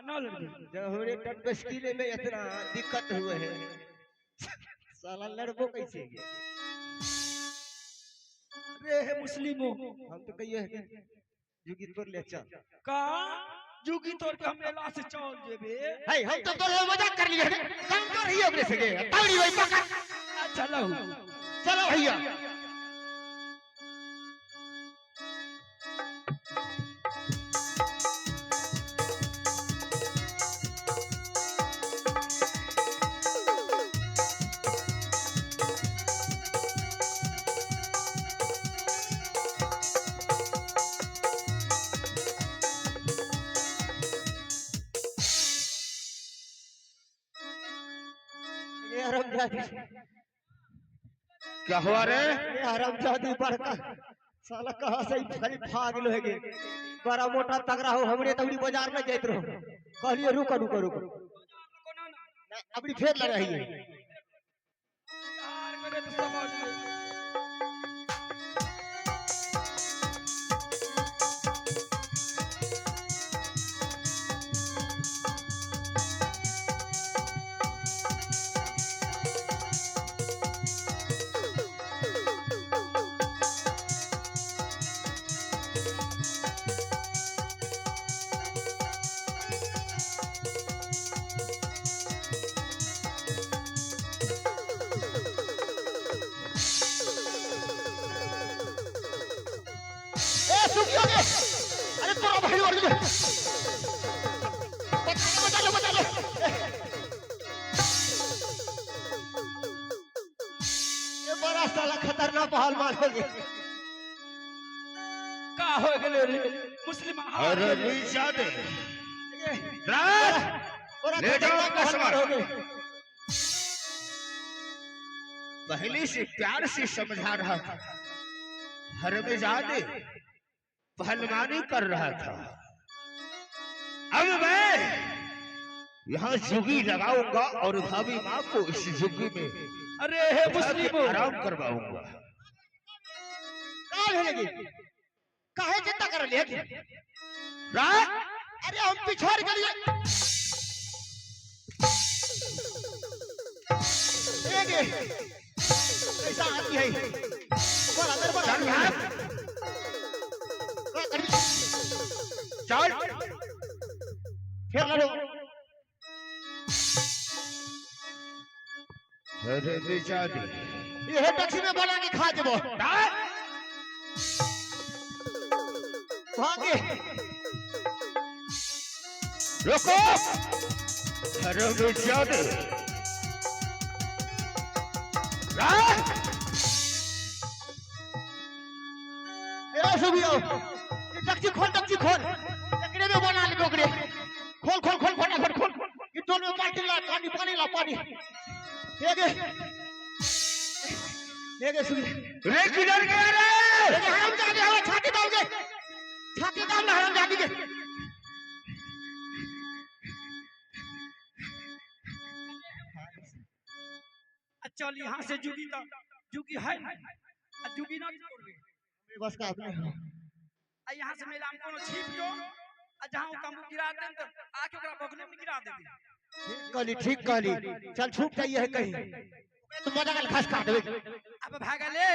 न लड़बे। जब हमरे टटबस्की में इतना दिक्कत हुए है, साला लड़बो कैसे? रे हे मुस्लिमो, हम तो कहिए जुगी तोड़ ले चल। का जुगी तोड़ के हम मेला से चल जेबे? है हम तो तोरे मजाक कर लिए, काम कर रही है ओकरे से तावड़ी भाई पकड़। अच्छा लहू। चलो भैया। ये हरामजादी। क्या हुआ रे? ये हरामजादी बड़का साला कहाँ से ही खाली भाग लो है। बड़ा मोटा तगड़ा हो, हमरे तगड़ी बाजार में जाइत रहो, कहलिए रुको रुको रुको, अबरी फेर लड़ रही है। हार करे तो समझ ले। ए सुखियो के, अरे तोरा भाई और ले, बचा ले बचा ले बचा ले। ये बड़ा साला खतरनाक पहलवान हो गया। का हो गेले रे मुस्लिम? हार अरे गेले। नीचा दे। ये राज बड़ा ले जाओ खतरनाक पहलवान हो गए। पहले से प्यार से समझा रहा था, हरमजादे पहलवानी कर रहा था। अब मैं यहाँ जुगी लगाऊंगा और भाभी माँ को इस जुगी में अरे हे बिठा के मुस्लिमो, आराम करवाऊंगा। का भेलेगी? काहे चिंता कर रही है? राज अरे हम पिछड़ गेलिए। एगे ऐसा आदमी है बड़ा गड़बड़ चल आदमी है। भाग। का करबी? चल। फेर लड़ो। हरमजादे ये टैक्सी में बना के खा जेबो। राज भागे। रुको हरमजादे। राज ए सुबियो, ये टैक्सी खोल, टैक्सी खोल, एकरे में बना लेबो ओकरे। खोल खोल खोल, फटाफट खोल। ये टोल में पार्टी ला, पानी पानी ला पानी। एगे एगे सुबी। रे किधर गया रे? एगे हरामजादे, हमारा छाती दाब के, छाती दाब ना हरामजादी के। चल यहाँ से। जुगी तो जुगी है ना, आ जुगी ना तोड़बे। बस का अपने। आ यहाँ से मेला में कोनो छिप जो, आ जहाँ उ तंबू गिरा देम त आके ओकरा बगले में गिरा देबे। ठीक कहली, ठीक कहली, चल छुप जाइए है कहीं तो मजा कल घास काट देबे। अब भागले,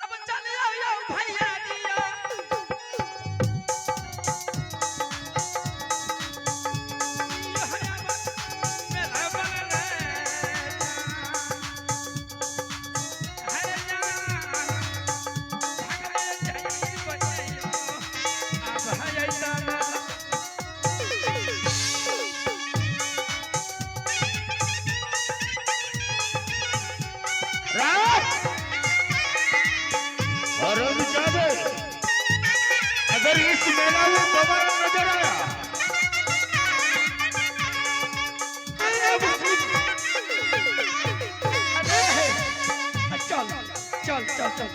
अब चल आओ भैया दिया। राज हरमजादे, अगर इस मेला में दोबारा नजर आया, चल चल चल चल।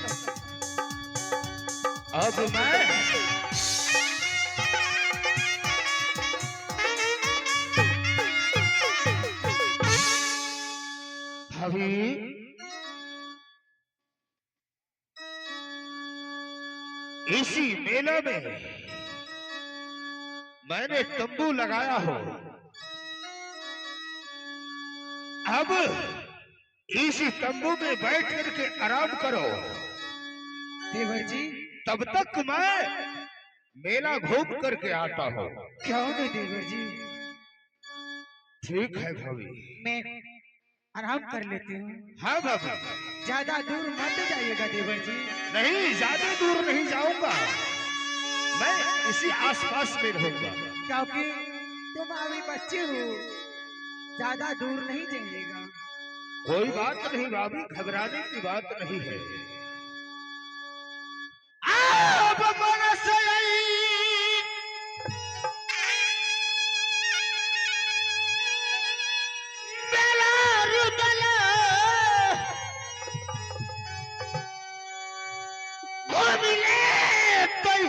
अब मैं भाभी इसी मेला में मैंने तंबू लगाया हो। अब इसी तंबू में बैठ करके आराम करो। देवर जी, तब तक मैं मेला घूम करके आता हूँ। क्यों नहीं देवर जी? ठीक है भाभी। मैं आराम कर लेती हूँ। हाँ भाभी। ज्यादा दूर मत जाइएगा देवर जी। नहीं, ज्यादा दूर नहीं जाऊंगा, मैं इसी आसपास में रहूंगा। क्योंकि तुम अभी बच्चे हो, ज्यादा दूर नहीं जाइएगा। कोई बात नहीं भाभी, घबराने की बात नहीं है। अब बरस आई मेला रुदल घूमिले तई।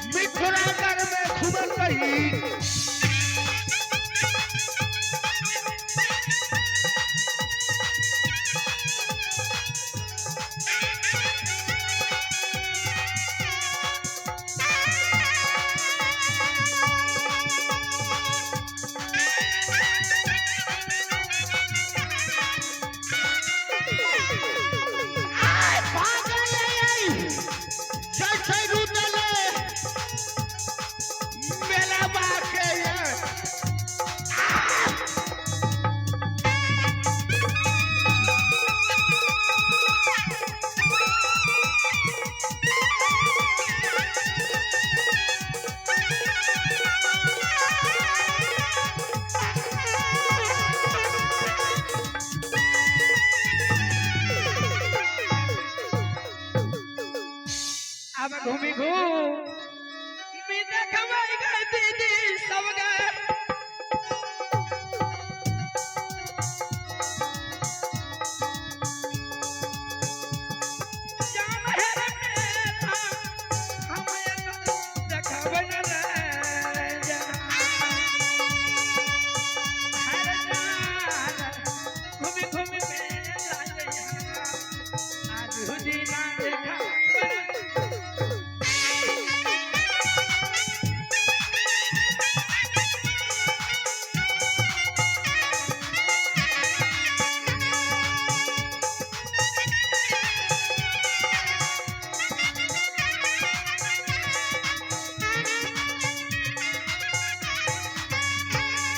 मिथुरागर में घुमल गई। आय पागल आई जैसे रुदले मेला बाके ये। अब घूमी घूम मी देखबै गे दीदी सब गे। जाम है रे मेला, हम देखबै न रे जान। हर जान, घूमी घूमी मेला जइहा, आज हुदिना देखबै न।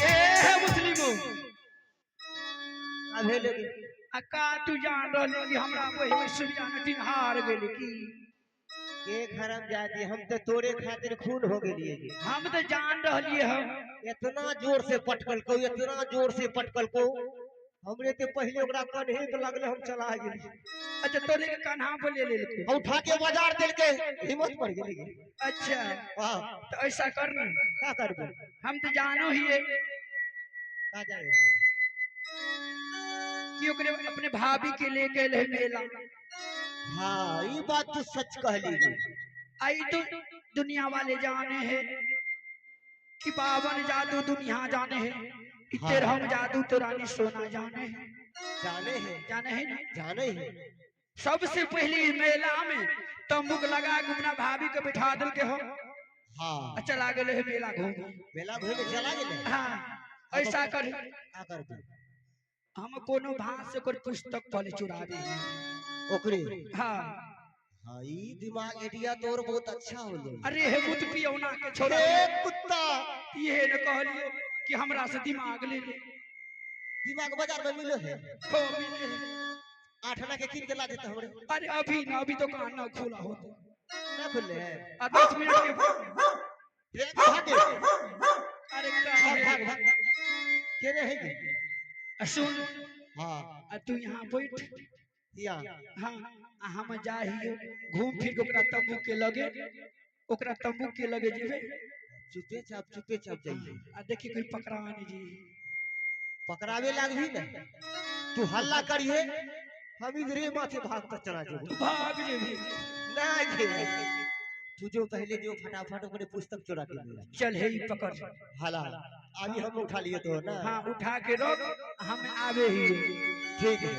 ए मुस्लिमो, का भेलै गे? आ का तू जान रहली कि हमरा वही में सूर्या नटिन हार गेल की? के हरामजादी, हम तो तोरे खातिर खून हो गेलिए गे। हम तो जान रहलिए हम। इतना जोर से पटकल को, इतना जोर से पटकल को, हमरे ते पहले ओकरा कन्हे पे लगले, हम चला गेली। अच्छा, तोरे के कन्हा पर ले लेलको? हम उठा के बाजार देलके, हिम्मत पड़ गेली गे। अच्छा। वाह। तो ऐसा कर न। का करबो? हम तो जानो ही का जाने? कि ओकरे अपने भाभी के लेके एले मेला। हाँ, ये बात तो सच कहली गे। आई तो दुनिया वाले जाने हैं कि बावन जादू दुनिया जाने है कि हाँ। तेरहम जादू तो रानी सोना जाने है। जाने हैं। जाने है ना? जाने हैं। सबसे पहले मेला में तंबुक लगा के अपना भाभी के बैठा दिल के हो। हाँ। चला गेले है मेला घूम। मेला घूमे चला गेले। हाँ, ऐसा कर। का करबो? हम कोनो भांस से ओकर पुस्तक पहले चुराबे। ओकरे? हाँ। हाँ, ई दिमाग आइडिया तोर बहुत अच्छा होलो। अरे हे मुत पियौना के छोड़ा। ए कुत्ता। ये न कहलियो कि हमरा से दिमाग ले ले। दिमाग बाजार में मिलो है? खूब मिले है। 8 आना के किन के ला देता हमरे। अरे अभी ना, अभी दुकान ना खुला होते। ना खुले है? आ 10 मिनट के। ट्रेन भागे। अरे का भाग है? भाग भाग, के रे है गे? आ सुन। हाँ। आ तू यहाँ बैठ। या? हाँ, आ हम जाहियो घूम फिर के ओकरा तंबू के लगे, ओकरा तंबू के लगे जेबे। चुपे चाप, चुपे चाप जाइए। आ देखी कोई पकड़ा नहीं जी। पकड़ावे लागभी ना, तू हल्ला करिए, हम इधरे माथे भाग कर चला जेबो। तू भाग जेबी? ना गे। तू जो पहले जो फटाफट ओकरे पुस्तक चोरा के ले। चल हे ई पकड़। हाला अभी हम उठा लिए तो ना। हाँ उठा के रख, हम आवे ही। ठीक है।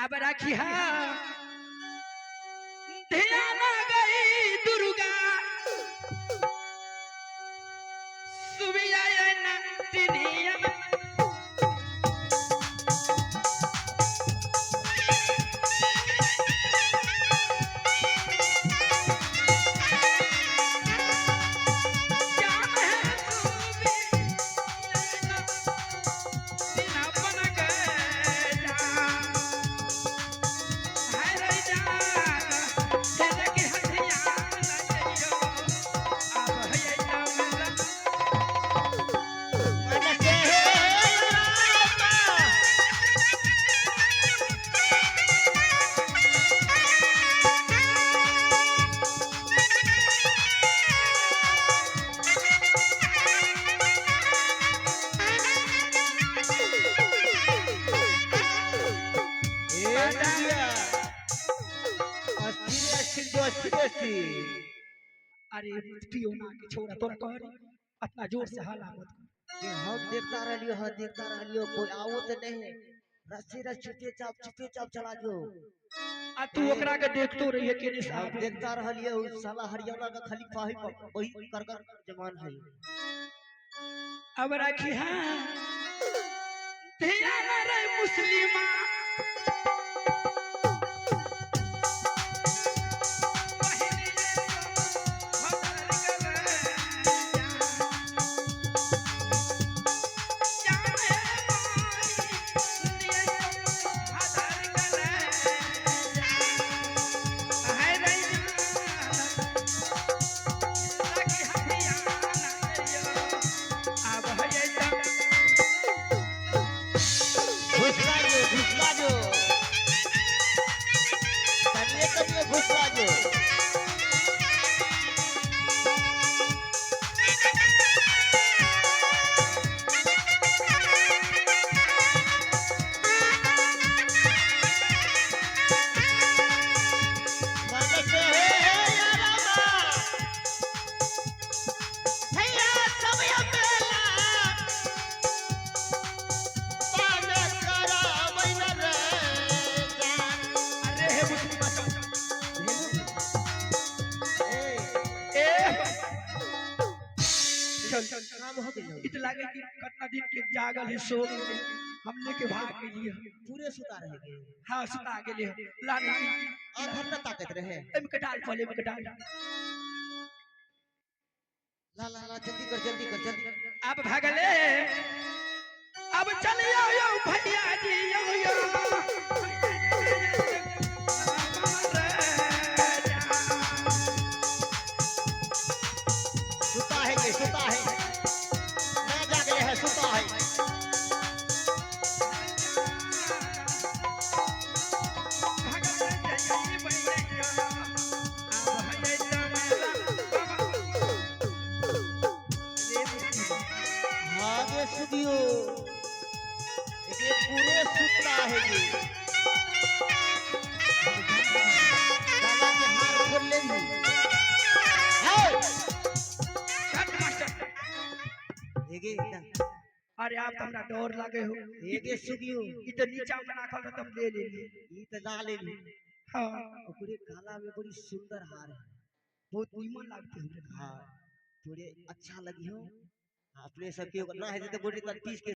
अब राखी हाँ ध्यान गई दुर्गा सुबिया ना तिनिया। अरे पियो ना के छोरा तोरा कह इतना जोर से हल्ला मत कर। ये हम देखता रहलियो, हाँ देखता रहलियो, कोई आओ तो नहीं, रस्सी रस छुपे चाप चला जो। आ तू ओकरा के देखतो रहिए के नहीं हम देखता रहलियो, उ साला हरियाणा का खलीफा है, वही कर कर जमान है। अब राखी हां ध्यान रे मुस्लिमा लागे कि कितना दिन के जागल है सो हम लेके भाग गेलिए पूरे सुता रह गए। हां सुता गेलिए लाने और हम न ताकत रहे एम के डाल पहले में के डाल ला ला ला जल्दी कर जल्दी कर जल्दी। अब भागले अब चल आओ भैया जी यो यो सुता है ये सुता है ना जागले है सुता है। आगे सुदियो ये पूरे सुता है ये दादा के हार खोल ले भी है अरे आप हमरा डर लागे हो एगे सुगियो ई त नीचा में राखल रह तब ले लेली ई त ला लेली। हां ओकरे काला में बड़ी सुंदर हार है, बहुत नीमन लागते हमरे। हां थोड़े अच्छा लगी हो अपने सबके ना है तो बोली त 30 के